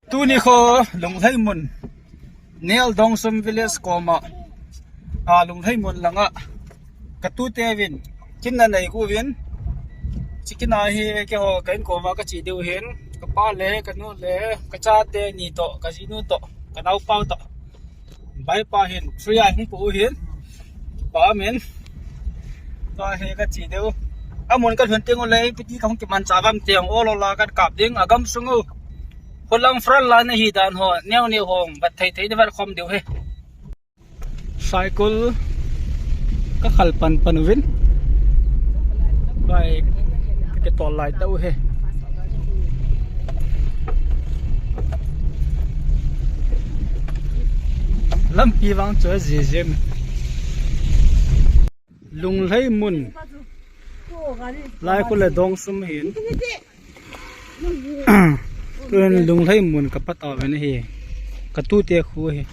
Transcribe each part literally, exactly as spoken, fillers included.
Tuni kho Lunglheimun, Neo Dongsum Village koma, a, Lunglheimun langa katute uvin kin anei uvin. Chikina hi keiho ka in koma kache diu hin, kapa le kanu le kachate ni toh, kajinu toh, kanaopa toh. Baipa hin, suya hin pu hin. Pa min. Tua hi kache diu. Amun kalhun teng uleh, piti kahung kimancha uvem teng, olo la kakap ding, agam sung u. Hulang front line ahi dan ho, neo neo hong, vat thei thei ni vat khom diu hi. Cycle kakhal pan pan uvin. Bai, kakitol lai tau hi. Lampi vang chu jijim. Lunglheimun. Lai khu le Dongsum hin. Tun Lunglheimun kapat uvin ahi. Katute khu hi.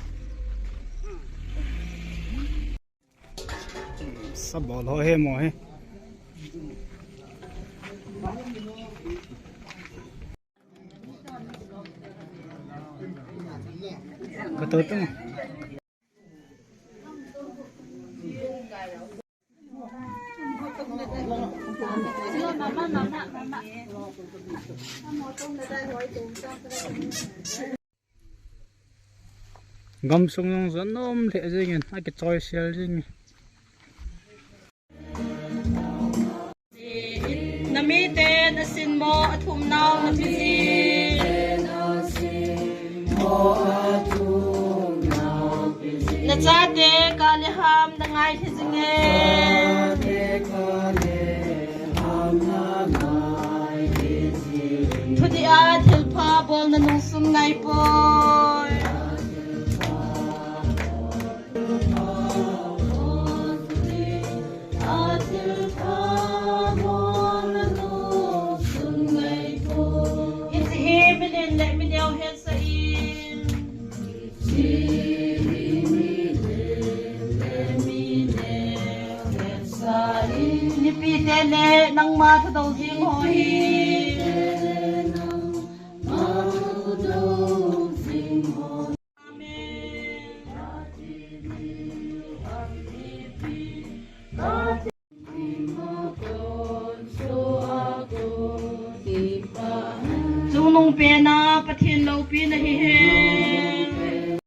Sabol ho hi mo hi. Katutung. Gamsung jong chu anom lheh jengin, akichoi sel jengin. Namite nasinmo athum nau napiji. Nachate kale ham nangai lhi jinge. Thudih a thilpha bolna nungsun ngaipoi. Hiche hi milen le mineo hetsah in. Nipite le nangma thudou jing ho hi. Amen. Chungnung pena Pathen loupina hihen.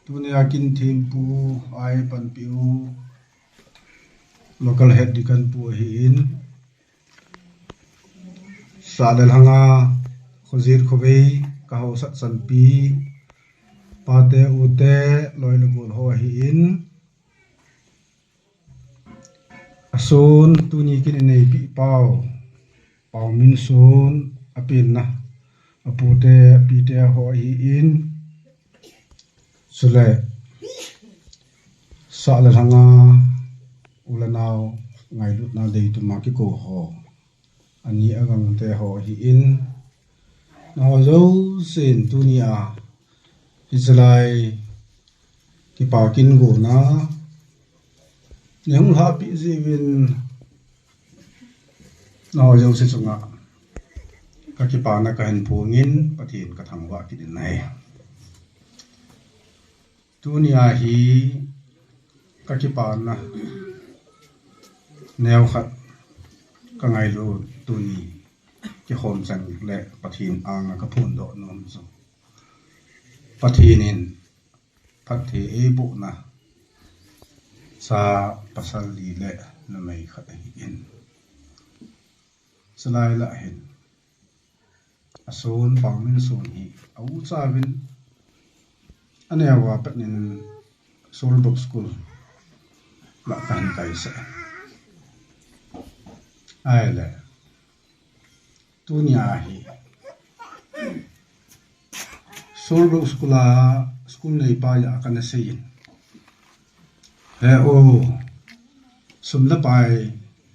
Tunia kin thempu a eipanpiu local head deacon pu ahin. Sah le lhanga, khojet khovei, kahaosat chanpi, pate ute, loi le gol ho ahin. Asun, tuni kin ineipi pau, Pau Minsun, apenna, apute, apite ho ahin. Chule, sah le lhanga, u le nao, ngailutna deituma kikou ho. Ani agangte ho ahin, nangho jousen tunia, hichelai, kipa kin gona, neihung lhahpi jeh uvin, nangho jouse chunga, kakipana kahin phongin, Pathen kathangvah kit in ahi. Tunia hi kakipana neokhat kangailut tuni kikhom chang le Pathen anga kaphondoh nom chu Pathen in phatthei eibohna cha pasal li le numei khat ahin. Chulai lah hin. Asun Pau Minsun hi, a ucha uvin, aneo a pat in Solbuk School lah kahin kaisah. Ahile, tunia hi, Solbuk School a, school neipa a kana seiyin. He o, sum le pai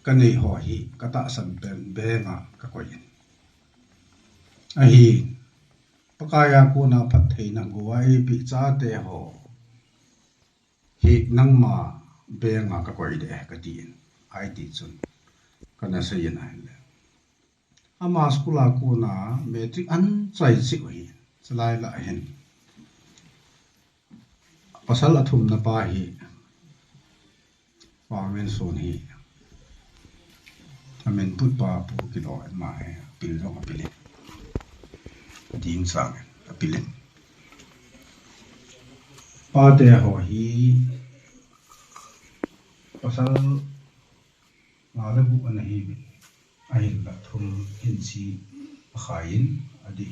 kanei ho hi, katahsan pen bank a kakoiyin. Ahin, Pakai a kona phattheina gou a eipeh chate ho hi nangma bank a kakoi ding ahi katin. Ahi tichun kana seiyin ahile. Ama school a kona matric anchai cheh u ahi. Chulai lah hin pasal athumna pa hi, Pa Minson hi, amin put pa Pu Kiloi, ama hi apil jong apil in, ading chang in apil in. Pate ho hi pasal nga le gup ana hi, ahinla thum hin chi akhai in adi.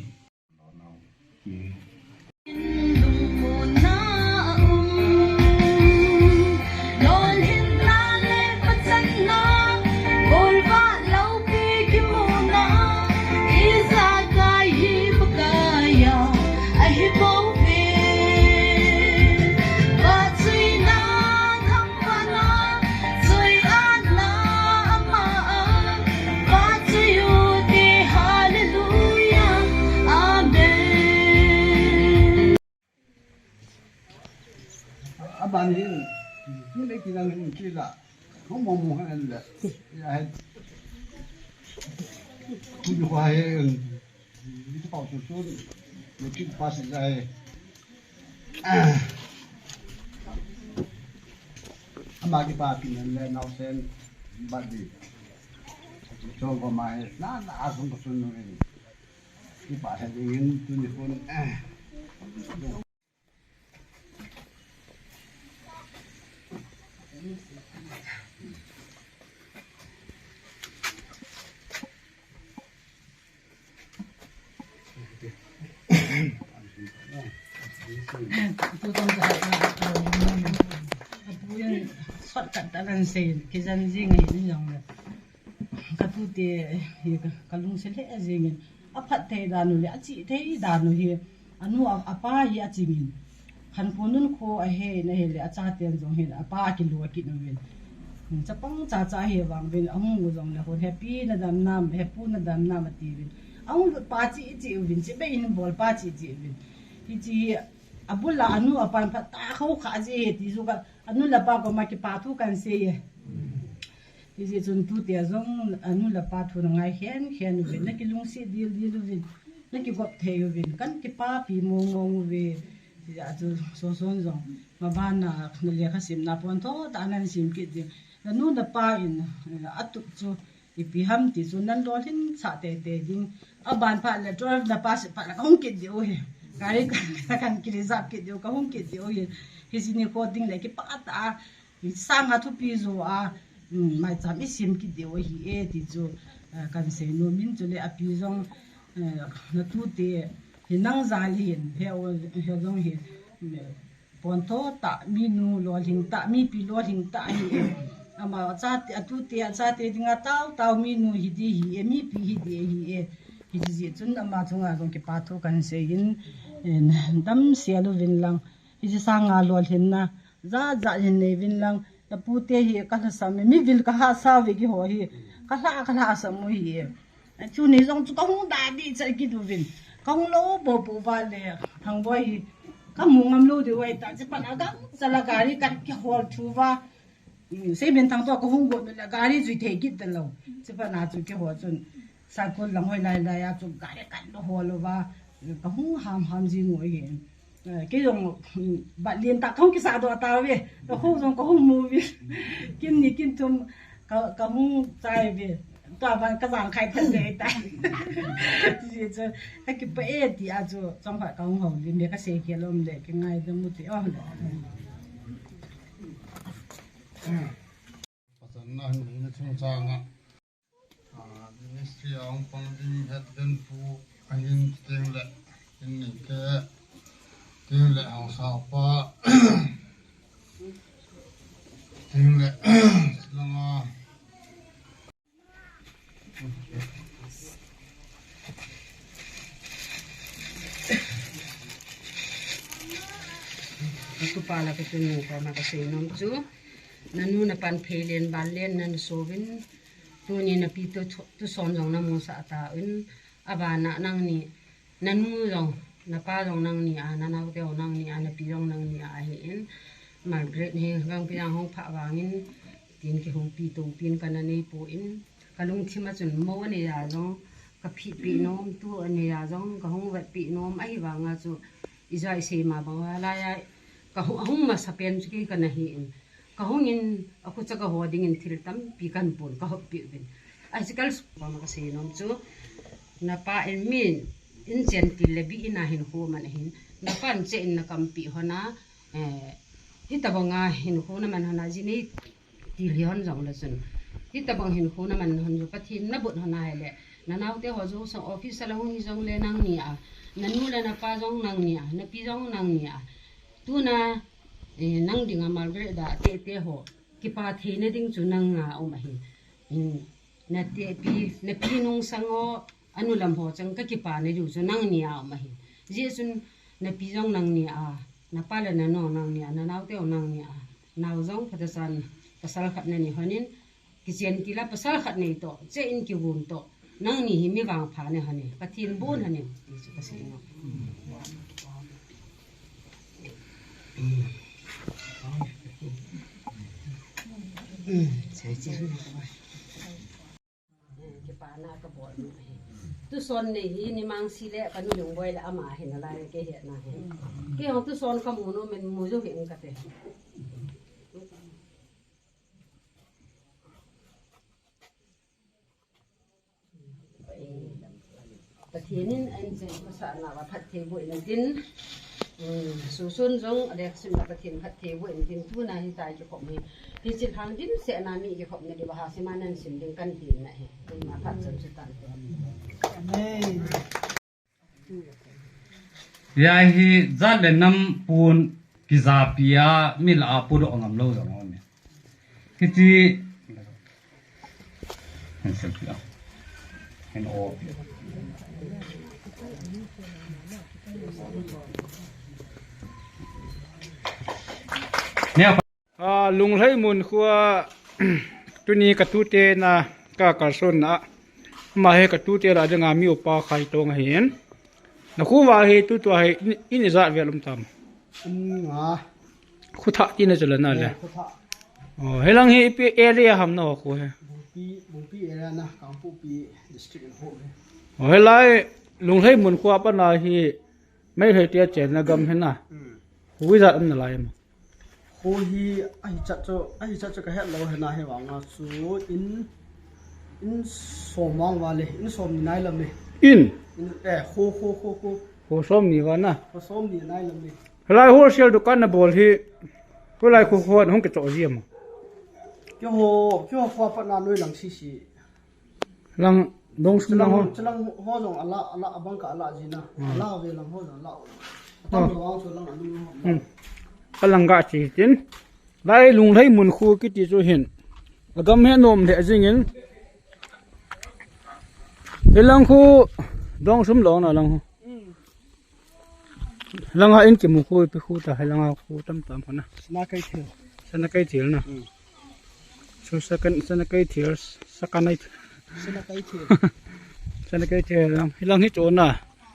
Aban hin, tu le kilang hin kila. Hong mong mong han le. Ya hai. Tu ju hai. Ni tu pau tu tu. Ni tu pa si hai. Ama kipa pin le nau sen. Badi. Chong ko mai. Na na asung ko sun nu hin. Kipa sa ding in tuni khun. Shortcut ta kan sei, kijan jing ahi ni jong le. Ka tute hi ka, ka lungset lheh jingin, aphat thei dan u le, achih thei dan u hi, anu a, apa hi achingin. Khankho nunkho ahin, ahile, achaten jong hin, apa akilu akit uvin. Chapang chacha ahi vang uvin, ahung u jong le, hon hepi nadam nam, hepu nadam nam ati uvin. Ahung lut pa cheh cheh uvin, chibai hin bol pa cheh cheh uvin. Hiche hi, abul a anu apan phat ta khou kha ji he ti ju ka, anu le apa koma kipa thu kan sei e. Hijeh chun tute jong anu le apa thu na ngai khen khen uvin, na kilungset dil dil uvin, na kigop thei uvin, kan kipapi mong mong uve. Hijeh chun Soson jong, maban a na lekha simna pon tho tah nan sim kit ding. Na nu na pa in, eh, atup chu ipi ham ti chu nan lolhin sah tei tei ding. Aban phat le twelve na pass phat le kahung kit diu hi. Gari ka, kan ki reserve kit diu, kahung kit diu hi. Hiche nikho ding le kipah tah a, sang a thupi jo a, um, maicham isim kit diu ahi e ti chu, eh, kan sei nom in, chule api jong, eh, na tute hi nang jal hin, he o, he jong hi, um, pon tho tah, minu lolhing tah, mipi lolhing tah ahi e. Ama achate, atute, achate dinga tao tao minu hi di hi e, mipi hi di hi e. Hiche jeh chun ama chunga jong kipa thu kan sei in, eh, damsel uvin lang. Hiche sanga lolhinna jat jat hin nei uvin lang. Na pute hi ka lhasam e, mi vil ka hahsa uve, keiho hi ka lha, ka lhasam u hi e. Tuni jong chu kahung da dih chet kit uvin. Kahung lou bou bou uva le, Thangboi hi kamu ngam lou diu ahi ta, chuphat a gangchal a gari ka kihol thu uva. Hmm, Seiminthang toh kahung got le gari jui thei kit talou. Chuphat a chu keiho chun Saikul lang hoi lai lai a chu gari kan hol uva. Kahung ham ham jing u ahi. Eh, kei jong, hmm, bat lien tah kahung kisah doh tauve. Ka khou jong kahung mu uve. Kin ni kin thum ka, kahung chai uve. Tua ban ka jang khai thet uve tai. Hijeh chun, ka kipah e ti a chu, chomkhat kahung houlim uve, ka seikhel um le, kingaidam u te o le. Pathen na hin na chungchang a. Ah, ministry a hung pang ding head pu ahin, chuteng le, in nei te, chuteng le haosa pa, chuteng le, langa. Ka tupa la ka tunu koma ka seinom chu, na nu na pan phei len ban len na na so uvin, tuni na pi tu, tu son jong na musah tauvin, abana nangni, na nu jong, na pa jong nangni a, na naote jong nangni a, na pi jong nangni a ahin, Margaret hi, gangpi jang hung phah vangin, tin kihoupi toupin kana nei poi, ka lungthim a chun mo anei a jong, Ka phitpi nom tu, anei a jong ka hung vetpi nom, ahivanga chu ija isei ma banga laiya ka hung, ahung masa pen chu kei kana hi in. Ka hung in, akhucha ka ho ding in thil tampi kan pon ka hoppi uvin. Ahi chikal su bang ka sei nom chu, napa in min in chen til le bi in a hin ho man ahin. Napa in che in na kampi hona, eh, hitabanga hin ho na man hona ji nei til hi hon jong le chun. Hitabang hin ho na man hon ju Pathen na but hona hele. Na naote ho ju sang office la hung hi jong le nangni a. Na nu le na pa jong nangni a. Na pi jong nangni a. Tuna, eh, nang dinga Margaret da te te ho. Kipa theina ding chu nang a um ahi. In, na te pi, na pi nung sang o, anu lam ho chang ka kipa na diu chu nangni a um ahi. Jeh chun na pi jong nangni a, na pa le na nu nangni a, na naote jong nangni a. Nao jong phatechan pasal khat na nei hon in, kichen til a pasal khat nei toh, che in kigum toh. Nangni hi mi vangpha nei hon e, Pathen bon hon e, ti chu ka sei nom. Kipana ka bol nom ahi. Tuson nei hi ni mang si le ka nu Lungboi le ama hi nalai kei hetna hi. Kei hung tuson ka mu nom in mu jou hih in kate. Pathen in ahin chen khosahna uva phatthei boh in tin, um, Susun jong election a Pathen phatthei boh in tin, tuna hitia kikhom hi, hiche lhang dimset na mi kikhopna diuva hasima nan sim ding kan tin ahi. Keima phat chan chu tante. Amen. Hiya hi jat le nam pon kijapi a mi lah a podoh ngam lou jong um e. Hiche, a, Lunglheimun khoa, tuni ka tute na, ka kalson na, ama hi ka tute lah dinga mi upa Khaitong ahin. Na kho uva hi tutua hi in, in ijat vel um tam? In nga. Kho thah tina chu la na le. Eh, kho thah. Oh, hilang hi ipi area ham na kho hi? Bungpi, Bungpi area na, Kangpokpi district in kho hi. Oh, hilai Lunglheimun khoa pat na hi Meitei te chenna gam hi na. Hmm. Kho ijat um nalai em? Kho hi ahi chat chu, ahi chat chu ka het lou hina hi vanga chu in, in som vang uva le, in som ni nai lam e. In? In, eh, kho, kho, kho, kho. Kho som ni uva na? Kho som ni nai lam e. Hilai wholesale dukan na bol hi, hilai kho kho hung kichoh ji em? Keiho, keiho kho pat na noi lang sisi. Lang, Dongsum lang ho. Chulang, chulang ho jong ala, ala, abang ka ala jina. Hmm. Ala ve lang ho jong ala. Atam lo ang chulang anu ho. Hmm. Alang ga chi tin. Lai Lunglheimun kho kiti chu hin. Agam hi anom lheh jing in. Hilang kho Dongsum lang na lang ho. Hmm. Langa in kimu kho ipi kho ta, hilanga kho tam tam kho na. Sanakeithel. Sanakeithel na. Hmm. So sakan, Sanakeithel, Sakanai. Sanakeithel. Sanakeithel lang. Hilang hi chu na.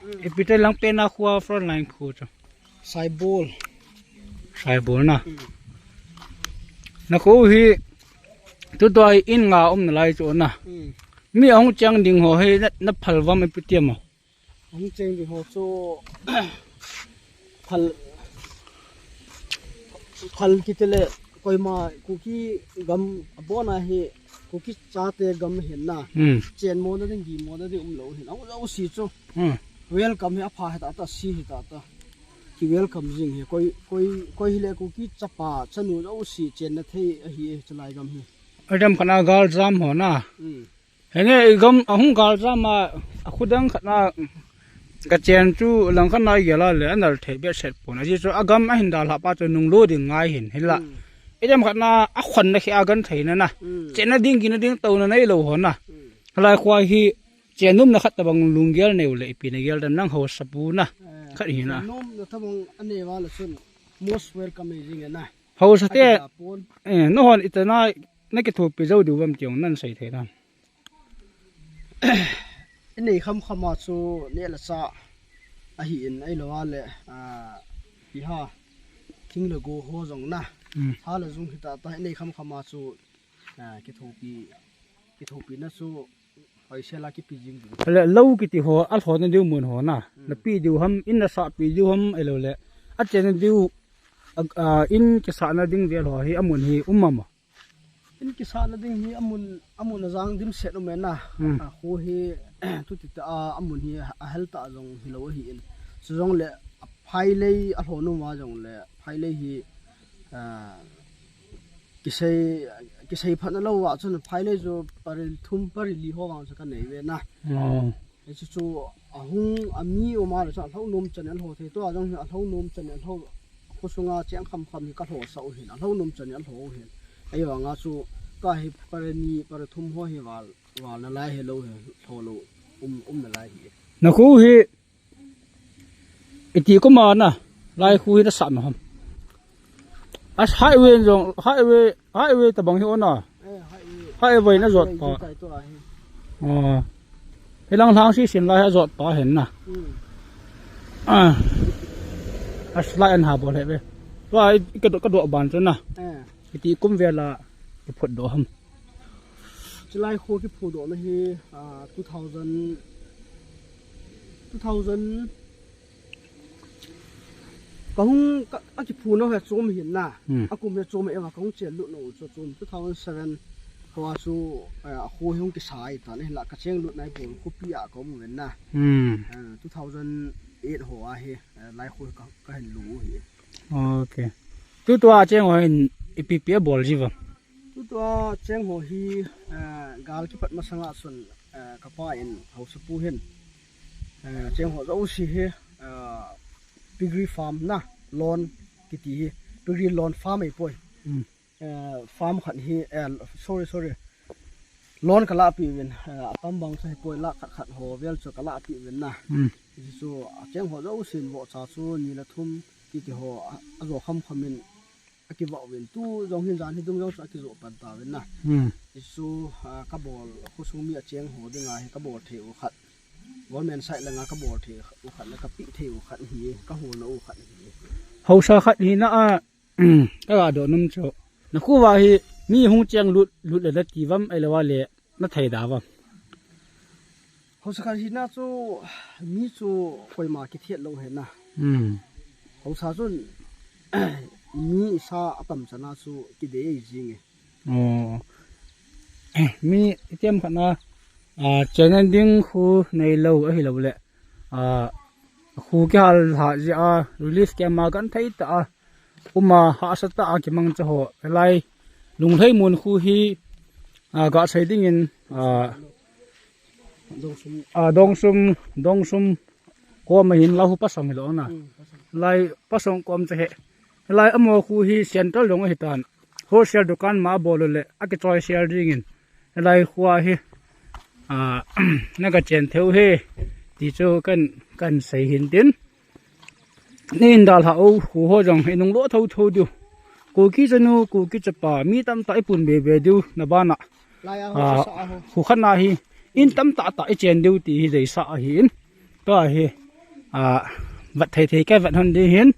Hmm. Ipi te lang pen a kho a front line kho chu? Saibol. Saibol na. Hmm. Na kho hi tutua hi in nga um nalai chu na. Hmm. Mi ahung cheng ding ho hi na, na phal vam ipi ti mo? Hung cheng ding ho chu phal, phal kiti le koima Kuki gam abona hi Kuki chate gam hin na. Hmm. Chen mo na ding, gi mo na ding um lou hin. Au, au si chu. Hmm. Welcome hi apha hi ta ta, si hi ta ta. Ki welcome jing hi koi, koi, koi hi le Kuki chapa chanu au si chenna thei ahi e chulai gam hi. Adam kana gal jam ho na. Hmm. Henge, i gam, ahung gal jam a, akhu dang khat na, ka chen chu lang khat na i gel a le, anal thei behseh pon. Ajeh chu agam ahin dalhah pa chu nunglo ding ngai hin, hinla. Hmm. Idam khat na, akhon na khi agan thei na na. Hmm. Chenna ding, gina ding, touna nei lou ho na. Hmm. Halai khoa hi, chen nom na khat tabang lunggel neu le, ipi na gel dan nang haosapu na. Eh, khat hi na. Chen nom na tabang anei va la chun, most welcome e jing e na. Haosa te, akida pon. Eh, nahon itana, na kithopi jou diu vam ti jong nan sei thei na. I nei kham kham a chu neh le chah ahi in ahilou a le, ah, ipi ham, thing le go ho jong na. Mm. Ha le jung hi ta ta i nei kham kham a chu, ah, kithopi, kithopi na chu Hoisel a kipe jing ding. Le lou kiti ho, alhona diu mun ho na. Hmm. Nape diu ham, in nasah pe diu ham, ahilou le. Achenna diu, a, a, in kisahna ding vel ho hi, amun hi um am? In kisahna ding hi amun, amun ajang dimset um e na. Hmm. A, kho hi, tuti ta a, amun hi ahel ta jong hilou ahi in. Chujongle, a phailei, alhon um a jongle, phailei hi, a, kisei, kisei phat na lou a, chun phailei chu pari thum, pari li ho vang chu ka nei ve na. Oh. Hichu chu ahung, ami um a le chu alhou nom chan in alho thei. Tua jong hi alhou nom chan in alho. Khosunga cheng kham kham hi ka lhosah u hin. Alhou nom chan in alho u hin. Ahivanga chu ka hi pari ni, pari thum ho hi val, val nalai hilou hi, lho lou, um, um nalai hi. Na kho hi iti kum a na, lai kho hi nasah nom ham? As highway jong, highway, highway tabang hi o na. Eh, highway. Highway na jot pa. Highway tai to ahi. Oh. Hilang lang si sin lai a jot pa hin na. Hmm. Ah. As lai an ha bol he ve. Tua i ka do, ka do ban chu na. Eh. Iti kum vel a i phut doh ham? Chulai kho kiphudohna hi, ah, two thousand, two thousand, kahung ka, a kiphudoh hi chom hin na. Hmm. Akum hi chom e va kahung chenlut nau chu chom two thousand seven kho a chu, eh, a kho hi hung kisa tan hinla ka chenglut nai pon khopi a ka um uvin na. Hmm. Eh, two thousand eight ho a hi, eh, lai kho ka, ka hin lu u hi. Okay. Tutua cheng ho hin ipi pi a bol ji va? Tutua cheng ho hi, eh, gal kipat masanga chun, eh, ka pa in haosapu hin, eh, cheng ho jouse hi, eh, piggery farm na, lawn kiti hi, piggery lawn farm ahipoi. Hmm. Eh, farm khat hi, eh, sorry, sorry. Lawn ka lahpeh uvin, eh, atambang chu ahipoi, lakh khat khat ho vel chu ka lahpeh uvin na. Hmm. Hichu, a cheng ho jousen vohcha chu ni le thum kiti ho, a, ajo kham kham in, akivah uvin, tu jong hin jan hi dung jong chu akijoh pan tauvin na. Hmm. Hichu, ah, ka bol, khosung mi a cheng ho dinga hi ka bol thei u khat. Government side langa ka bol thei u khat le ka peh thei u khat hi, ka holna u khat hi. Haosa khat hina a, ka ga doh nom chu. Na kho uva hi, mi hung cheng lut, lut le na ti uvam, ahilou le, na thei da uvam? Haosa khat hina chu, mi chu koima kithet lou ahi na. Hmm. Haosa chun, mi isa atam chana chu kidei jing e. Oh. Mi itiam khat na, ah, cheng ding khu neilou ahilou le. Ah, khu kihal lha jeh a, relief camp a kan thei ta a. Uma hahsa tah a kimang cha ho, hilai Lunglheimun khu hi, ah, gasei dingin, ah, Dongsum. Ah, Dongsum, Dongsum kom ahin, Lahu Pasang hilou na. Hmm, Pasang. Hilai Pasang kom cha hi. Hilai amaho khu hi central dong ahitan. Wholesale dukan ma abol u le, akichoi sale dingin. Hilai khu a hi, ah, na gachen thei u hi, ti chu kan, kan sei hin tin. Nei dalha u, khu ho jong hi nunglo tho tho diu. Kuki chanu, Kuki chapa, mi tamtah ipun be be diu, na bana. Lai a ho, ah, sa a ho. Khu khat na hi, in tamtah tah ichen diu ti hi deisah ahin. Tua hi, ah, vat thei thei ka vat hon ding hin.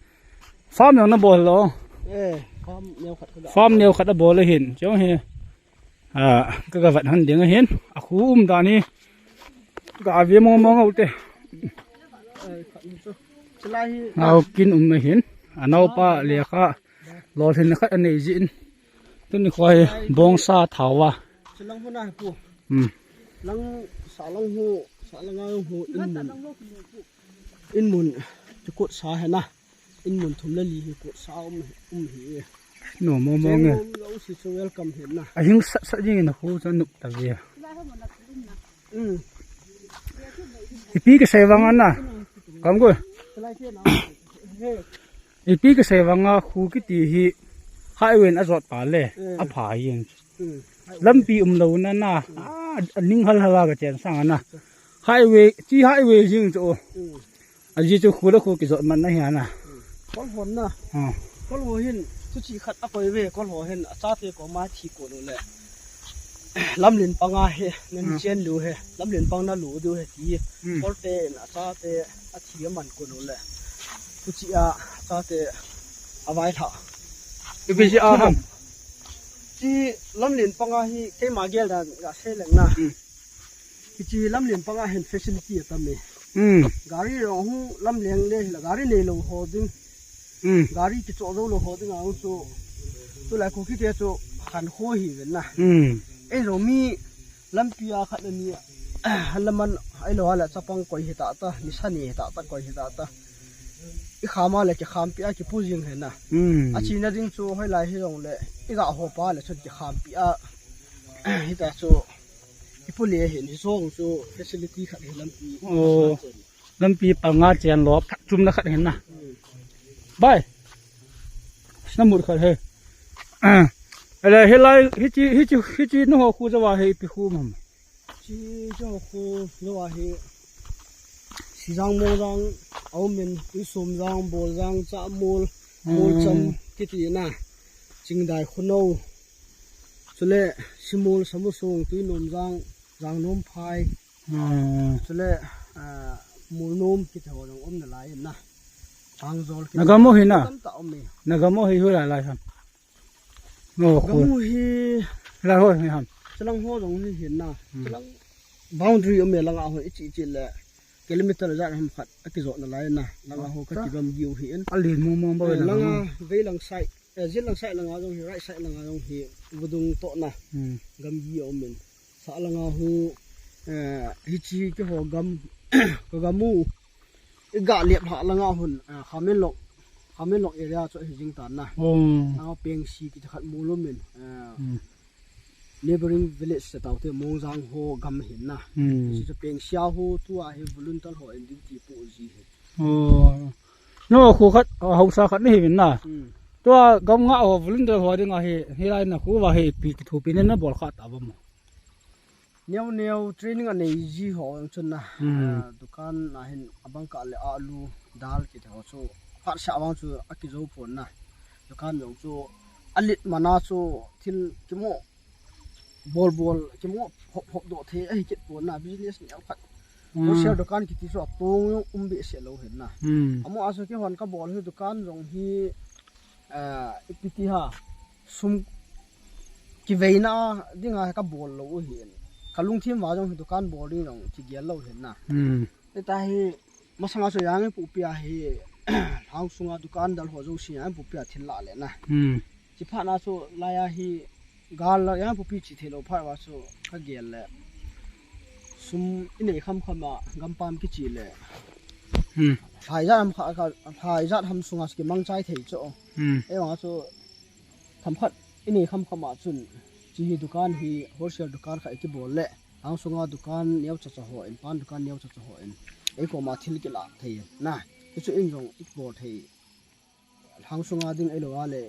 Farm jong na bol lou. Eh, farm neo khat ka ga. Farm neo khat abol ahin. Jong hi. Ah, ka, ka vat hon ding ahin. A khu umdan hi. Ka ve mong mong u te. Eh, khat ni chu. Chulai hi. Nao kin um ahin. Anaopa lekha lolhin khat anei jin. Tuni khoi bongsa thao a. Chulang huna hi pu. Hmm. Lang sa lang hu, sa lang a hu in mun. In mun. Chu kut sa he na. In mun thum le li hi kut sa um, um hi. No mo mo nge. Lo si chu welcome hi na. A hing sat sat jing in a khu cha nup ta ve. Hmm. Ipi kisei vang a na. Kam ko. Ipi kisei vang a khu kiti hi highway in ajot pa le. Hmm. Apha jing. Hmm. Lampi umlou na na. Ah, aning hal hal a ka chen sang a na. Highway, chi highway jing chu. Hmm. Ajeh chu khu le khu kijot man na hi a na. Kol hon na. Ah. Kol ho hin, chu chi khat akoi ve, kol ho hin, achate koma thi kon u le. Lamlen panga hi, nan chen diu hi, lamlen pang na lu diu hi ti. Hmm. Kol te in achate, athi aman kon u le. Chu chi a, achate, avai lha. Ipi chi a ham? Chi lamlen panga hi, keima gel dan, ga sei leng na. Hmm. Hiche lamlen panga hin facility atam e. Hmm. Gari jong hung lamlen le hila gari neilou ho ding. Hmm. Gari kichoh joulou ho ding a hung chu. Tulai Kuki te chu khankho hi ven na. Hmm. Ei jong mi lampi a khat ani a laman ei lo hala chapang koi hi ta ta, nisa ni hi ta ta, koi hi ta ta. I kham a le kikhampi a kipu jing hi na. Hmm. A china ding chu hoilai hi jong le i ga ho pa le chun kikhampi a. Hita chu Ipu le hin hi jong chu facility khat hi lampi. Oh. Lampi panga chen lo, phat chumna khat hin na. Hmm. Bai. Sina mut khat he. Ah. Ale, hilai, hiche, hiche, hiche nangho khu jouva hi ipi khu ham? Hiche jong khu jouva hi. Sijang Mongjang, aum in, Tuisomjang, Boljang, Chahmol, Molcham, hmm, kiti na. Chingdai Khunou. Chule, Simol, Samusong, Tuinomjang, Jangnom Phai. Hmm. Chule, ah, Molnom kiti ho jong um nalai na. Pangjol kiti. Na gam u hi na? Tamtah um e. Na gam u hi hoilai lai ham? No, gam u hi. Lai ho hi ham? Chulang ho jong hi hin na. Hmm. Chulang boundary um e langa ho ichi ichi le. Kilometer ijat ham khat akijot nalai na. Langa ho ka, ta, kigam giu hi in. A lin mong mong ba, eh, na langa gam u. Vei lang side. Eh, jin lang side langa jong hi, right side langa jong hi, vadung toh na. Hmm. Gamgi aum in. Sah langa hu, eh, hiche keiho gam, ka gam u. I ga lep ha langa hun, eh, Khamenlok, Khamenlok area chu hi jing tan na. Hmm. Langa Pengsi kiti khat Molnom in, eh, hmm, neighboring village se tau te Mongjang ho gam hin na. Hmm. Hiche chu Pengsi a hu tua hi volunteer ho in duty pu ji hi. Oh. No, khu khat, ah, haosa khat nahi uvin na. Hmm. Tua gam nga ho volunteer ho dinga hi, hilai na khu va hi ipi kithopi na nabol kha ta ba mo? Neo neo training anei ji ho jong chun na. Hmm. Ah, dukan a hin abang kah le alu, dal kiti ho chu. Phat sa vang chu akijou pon na. Dukan jong chu alet mana chu thil kimo bol bol, kimo hop hop doh thei ahi kit pon na, business neo khat. Hmm. Wholesale dukan kiti chu atong jong um behseh lou hin na. Hmm. Amaho a chu keihon kabol hi dukan jong hi, ah, ipi ti ham, sum kiveina dinga kabol lou u hin. Kalungthim uva jong hi dukan bol ding jong kigel lou hin na. Hmm. Hita hi, masanga chu Jangpupi a hi, lhang sunga dukan dal ho jouse Jangpupi a thil lah le na. Hmm. Chuphat na chu laiya hi, gal la Jangpupi chi thei lou phat uva chu kagel le. Sum inei kham kham a, gampam kichi le. Hmm. Lhaijat ham kha, kha, lhaijat ham sunga chu kimang chai thei chu. Hmm. Ei vang chu, themkhat inei kham kham a chun, hiche hi dukan hi, wholesale dukan khat ikibol le. Lhang sunga dukan neo cha cha ho in, pan dukan neo cha cha ho in. Ei koma thil kilah thei na. Hichu in jong ibol thei. Lhang sunga ding ahilou le,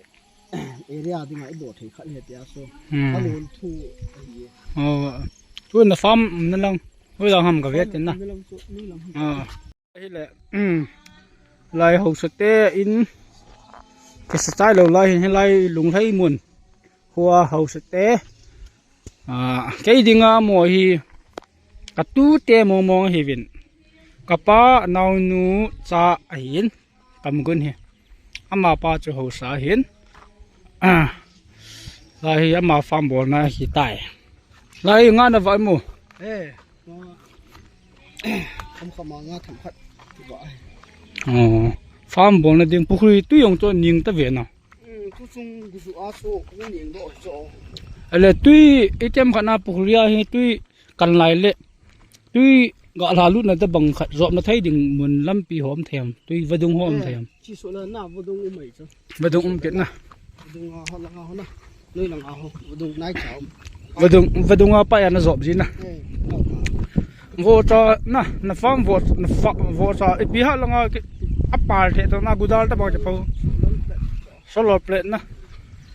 area dinga ibol thei khat ahi tia chu. Hmm. Kalung thu ahi. Oh, tu na farm na lang. Hoilang ham kave tin na. Farm na lang chu, ni lang ham. Ah. Hile, um, lai haosa te in, kasa chai lou lai hin hilai Lunglhei mun. Hua haosa te. Ah, kei dinga mo hi, katute mong mong ahi uvin. Kapa naonu cha ahin, Kamgun hi. Amapa chu haosa ahin. Ah, lai hi ama farm bolna ahi tai. Lai nga nava mo? Eh, nga. Kham kham a nga themkhat kivah ahi. Oh, farm bolna ding pukhri tui jong chu ning ta ve na. Hmm, tu chung guju a chu ning doh chu. Ale tui item khat na pukhri a hi tui kan lai le. Tui ga lha lutna tabang khat jopna thei ding mun lampi ho um thei ham. Tui vadung ho um thei ham. Eh, chi so la na vadung um mai chu. Vadung um kit na. Vadung a ho la ho na. Noi langa ho, vadung nai cha um. Vadung, vadung a pa ya na jop ji na. Eh, na, na. Vohcha na, na farm voh, na fa-, vohcha, ipi ha langa ki, apal the to na gudal tabang che pho. Solar plate. Solar plate na.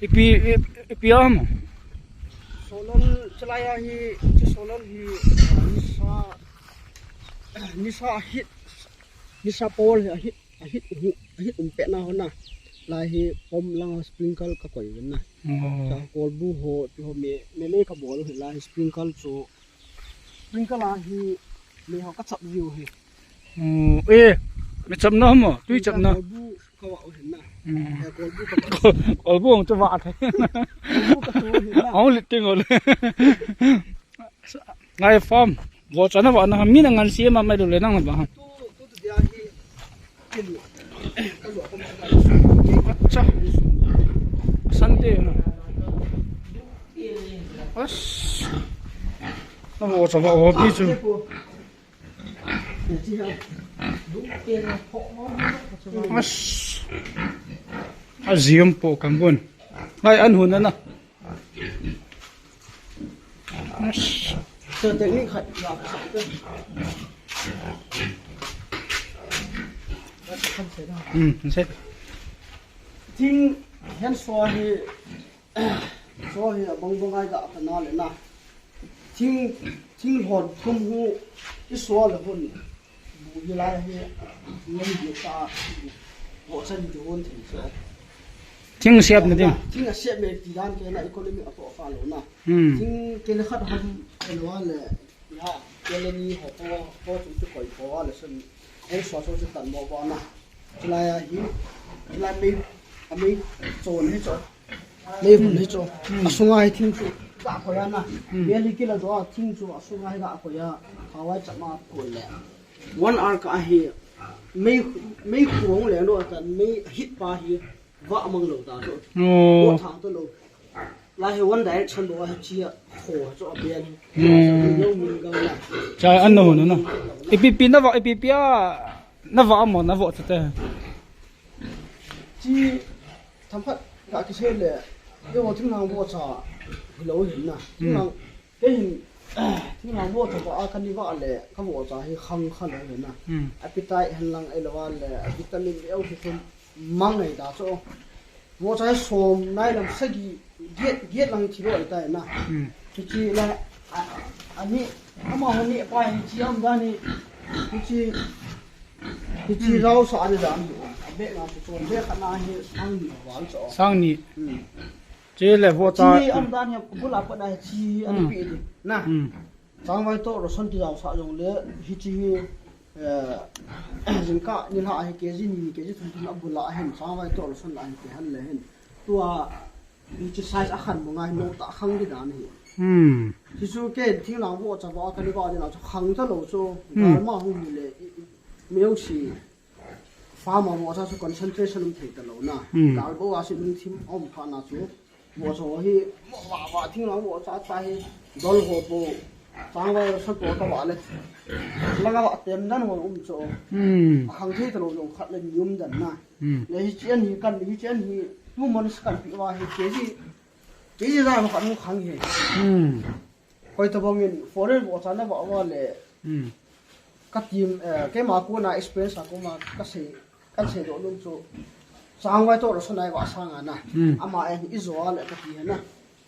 Ipi, i-, ipi ham? Solar chalai a hi, chi solar hi, ah, nisa, nisa hit, nisa power hi hit. Ahit, ahit, ahit um pet na ho na. Lai hi pom langa sprinkle kakoi uvin na. Oh. Cha kolbu ho, ti ho me, me, me kabol u hi lai hi sprinkle chu. Sprinkle a hi, me ho kachap jiu hi. Oh, eh, me chapna mo, tui chapna. Kolbu kavah u hi na. Hmm. Eh, kolbu kavah. Kolbu hung chu vah thei. Kolbu katu hi na. Hung lit ting ol. Ngai farm. Vohcha na vah na ham, mi na ngan si ma mai lo le nang na vah ham. Acha. Sante na. As. Na vohcha vah ho pi chu. As. A zium po kan bun. Hai an hun na. As. Hmm, se. Thing, hen so hi, so hi abang bang ai ga ta na le na. Thing, thing lhon thum hu, i so le hun. Bu hi lai hi, ngam hi ta, bo chan hi hun thei so. Thing siap na ding. Thing a siap me ti dan ke na economy a to fa lo na. Hmm. Thing ke na khat ham, ke lo le, ya, ke le ni ho po, po chu chu koi po le sun. Ei so so chu tan mo ba na. Chulai a hi, chulai mei, a mei chon hi cho. Mei hun hi cho. Hmm. A sunga hi thing chu ga koi a na. Hmm. Mei li kila do a thing chu a sunga hi ga koi a. Hawai chama ko le. One hour ka hi. Mei, mei khuang le no tan mei hit pa hi. Va mang lo ta cho. Oh. Ko thang to lo. Lai hi one direction bo hi chi a kho cho a bian. Hmm. Lo min ga la. Cha an no no na. Ipi pi na va, ipi pi a na va mo na vo cha te. Chi tham khat ga ki se le. Yo thim nang bo cha. Hi lo hin na. Thim nang ke hin. Thim nang bo cha ba a kan ni va le ka bo cha hi khang kha lo hin na. Hmm. Appetite hen lang ai lo va le vitamin yo hi thum. Mang ngai ta cho. Mo chai som nai lam sagi get, get lang thilo ai tai na. Hmm. Chu chi la, a, ani, ama ho ni pa hi chi am da ni. Chu chi, chu chi rau sa ani da ni. A be na chu chon be kha na hi sang ni wal cho. Sang ni. Hmm. Chi le vo ta. Chi am da ni bula pa na chi ani pi ni. Na. Hmm. Changvai toh roson ti jao sa jong le, hichi hi, eh, jingkah nilhah hi K G ni, K G thum thum abul a hin, changvai toh roson la hin, kihal le hin. Tua, hichi size a khan mo ngai, no ta khang di dan hi. Hmm. Hichu ke thing lang bo cha ba, ka ni ba di na chu khang ta lo chu, hmm, gal ma hung hi le, i, i, mi hung si, Farmer mo cha chu concentration um thei ta lo na. Hmm. Dal bo a si lungthim um pha na chu. Mo cha hi, mo va va thing lang mo cha cha hi. Dol ho po. Changvai sa po ka va le. Langa va tem dan ho um cho. Hmm. A khang thei ta lo jong khat le ni um dan na. Hmm. Le hi chen hi kan hi chen hi. Two months kan pi va hi K G. K G za ma kan khang hi. Hmm. Koi tabang in foreign bo cha na va va le. Hmm. Ka team, eh, keima kona experience a koma ka sei, ka sei doh lum chu. Changvai toh roson ai va sang a na. Hmm. Ama en i zo a le ka ti he na.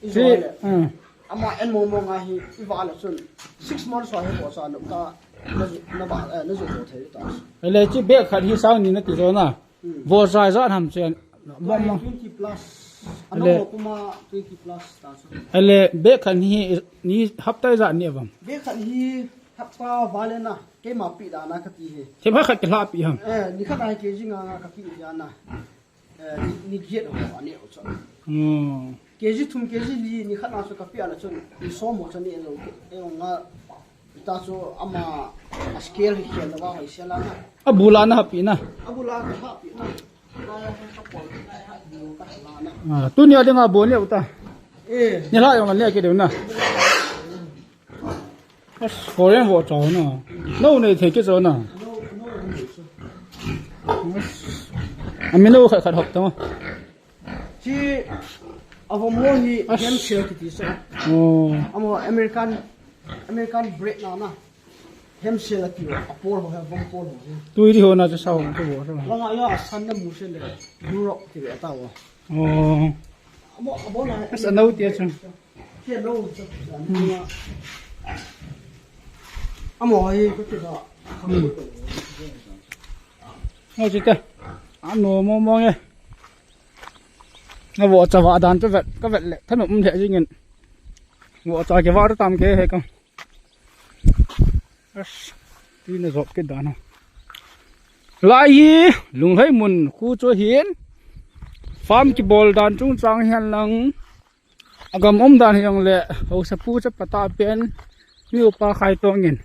I zo a le. Hmm. Ama en mo mo nga hi i va le chun. Six months wa hi bo cha no ka na, na ba, eh, na zo zo thei ta. Ele chi bag khat hi sang ni na ti zo na. Hmm. Vo zai zat ham chen. Mo, mo. Twenty plus. Ano, ale, kuma twenty plus ta so. Ale, bag khat hi, ni hapta ijat ni avam? Bag khat hi hapta val e na, keima pi da na ka ti he. Themkhat khat kila pi ham? Eh, ni khat ai K G nga nga ka pi da na. Eh, ni, ni giet ho ani ho cha. Hmm. K G thum K G li ni khat na chu ka pi ala chun, ni som ho cha ni lo ke, e nga. Ta chu ama a scale hi khel na ba hoi sela na. A bula na hapi na. A bula ka hapi na. Ka pol ka ha bu ka la na. Ah, tu ni a dinga bo ni uta. Eh. Ni la yong le ke de na. As foreign vo cho na. No ne the ke cho na. No, no, no. As. Ami no khat khat hop ta. Chi, avo mo hi, ah, Hampshire kiti so. Oh. Amo American, American bread na na. Hampshire ati, apol ho, avom pol ho. Tui di ho na sa ho, tu ho. Langa ya, asan na mu se le. Europe ti ve ta ho. Oh. Amo, amo na. As anau ti a chang. Hello, sir. Amo ai ko ti ba. Hmm. Mo chi te. Ano mo mo nge. Na vo cha va dan to vet, ka vet le. Thanop um the jingin. Vo cha ke va tam ke he ka. As. Ti na jop ke dan. Lai hi Lunglheimun khu chu hin. Farm kibol dan chungchang hihen lang. Agam um dan hi jong le, haosapu chapa ta pen, mi upa Khaitong in.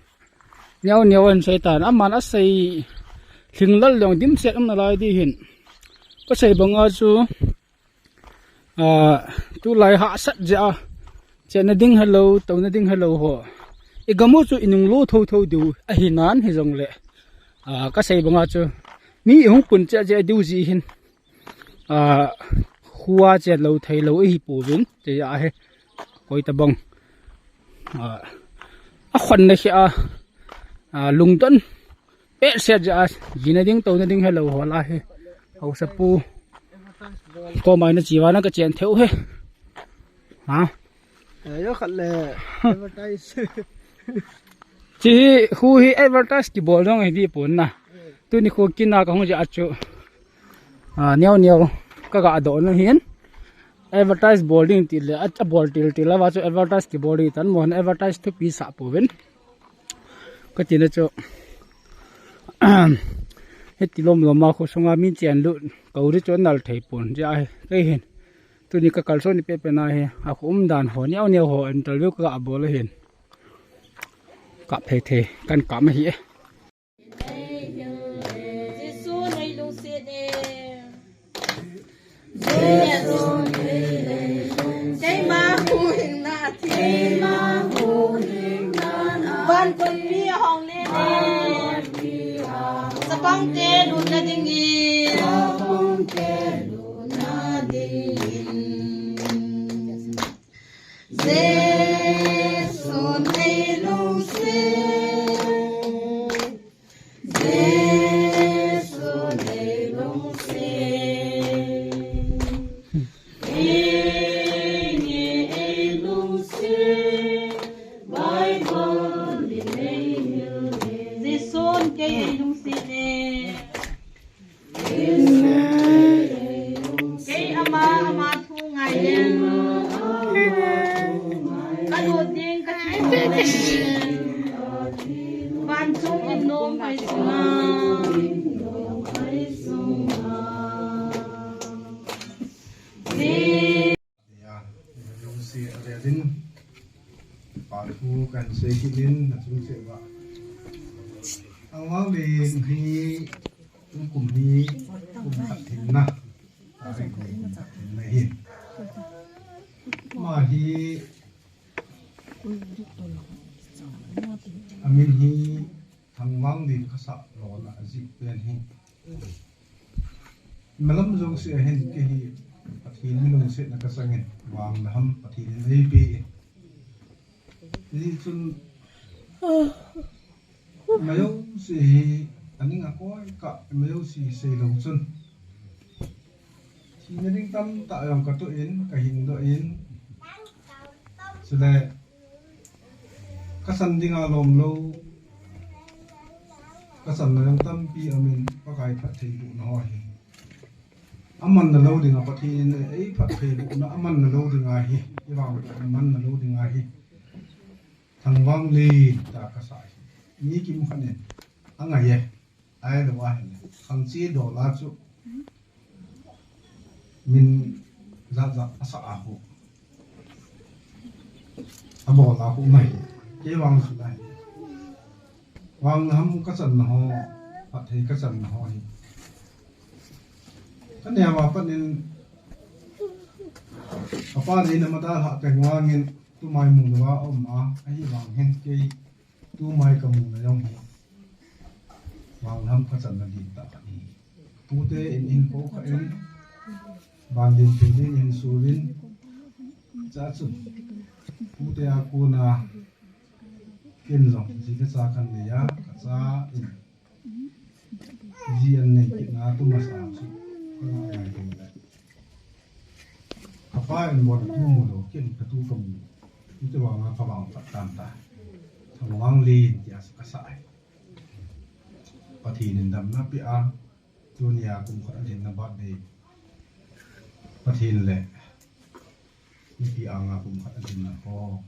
Neo neo an sei tan, aman a sei lhinglel jong dimset um nalai di hin. Ka sei banga chu, a, tulai hahsat jeh a, chenna ding helou, touna ding helou ho. I gam u chu i nunglut thotho diu ahi nan hijongle. A, ka sei banga chu, mi i hung pun cheh cheh diu jeh hin. A, khua chen lou thei lou ihi pouvin, chea hi, koi tabang. A, a khon na khi a, a, lungdon, pet set jeh a, jina ding, touna ding helou ho la hi. Haosapu, ko mai na chiva na ka chen theu hi. Ha? Eh, yo khat le, advertise. Chi hi, khu hi advertise kibol jong hi di pon na. Tuni khu kina ka hung ja chu. A, neo neo ka ga do na hin. Advertise bol ding ti le, a, a bol til til la va chu advertise kibol ding tan mo han advertise thupi sa pouvin. Ka ti na chu. Hiti lom lom a khu sunga min chen lut. Ka u ri chu nal thei pon ja hi. Kei hin. Tuni ka kalson ni pepe na hi. A khu um dan ho neo neo ho interview ka ga bol hin. Ka phei thei kan ka ma hi e. Jesu nei lungset e. Jesu nei lungset. Keima huhhingna a thi. Keima huhhingna a thi. Vantilpi ahong le le. Chapangte lutna dingin. Chapangte lutna dingin. Jesu nei lungset. Jesu nei lungset. Ei nge ei lungset. Bible in ei hil e. Jesun kei ei lungset e. Kei ama, ama thu ngai leng. Ka lut ding ka thi leng. Vanchung in nom hoi sunga. Lungset a le din. Pa thu kan sei kit in na chung se ba. Ang wang le hi. Kum hi, kum khat hin na. Tarik ni kum khat hin na hin. Ama hi, amin hi, Thangvanglin Khasalona ajih pen hi. Malam jouse a hin kei hi, Pathen min lungsetna kasang in, vang na ham Pathen in eipe in. Hijeh chun, Majouse hi, aning a koi kah, majouse hi seilou chun. Thina ding tamtah jong katoh in, kahin doh in. Chule, kasan dinga lomlou. Kasanna jong tampi amin, Pakai phattheibohna ho hi. Amanna lou dinga Pathen in eiphattheibohna, amanna lou dinga hi. Ivang amanna lou dinga hi. Thangvanglin ta kasa hi. Mi kimkhat in. Angai e. Ahilou ahile. Khangche dola chu. Min jat jat asa a khu. Abol a khu mai. Kei vang chu lai. Vang ham kachanna ho. Phatthei kachanna ho hi. Kaneo a pat in. Kapa deina ma dalha kahi vangin. Tumai mu louva um a. Ahivang hin kei. Tumai kamu na jong hi. Vang ham kachanna lentah khat hi. Pute in hin ko kha in. Van lentah lin in suvin. Cha chu. Pute a kona. Ken jong. Ji le cha kan nei a. Kacha in. Ji an nei kit na tu masa chu. Ka ngai ding le. Kapa in bol tu mu lou, ken katu kamu. Hiti vanga kavang phat tan ta. Thangvanglin tia kasa e. Pathen in damna pia, tunia kum khat alhinna birthday. Pathen le. Mipi anga kum khat alhinna ho.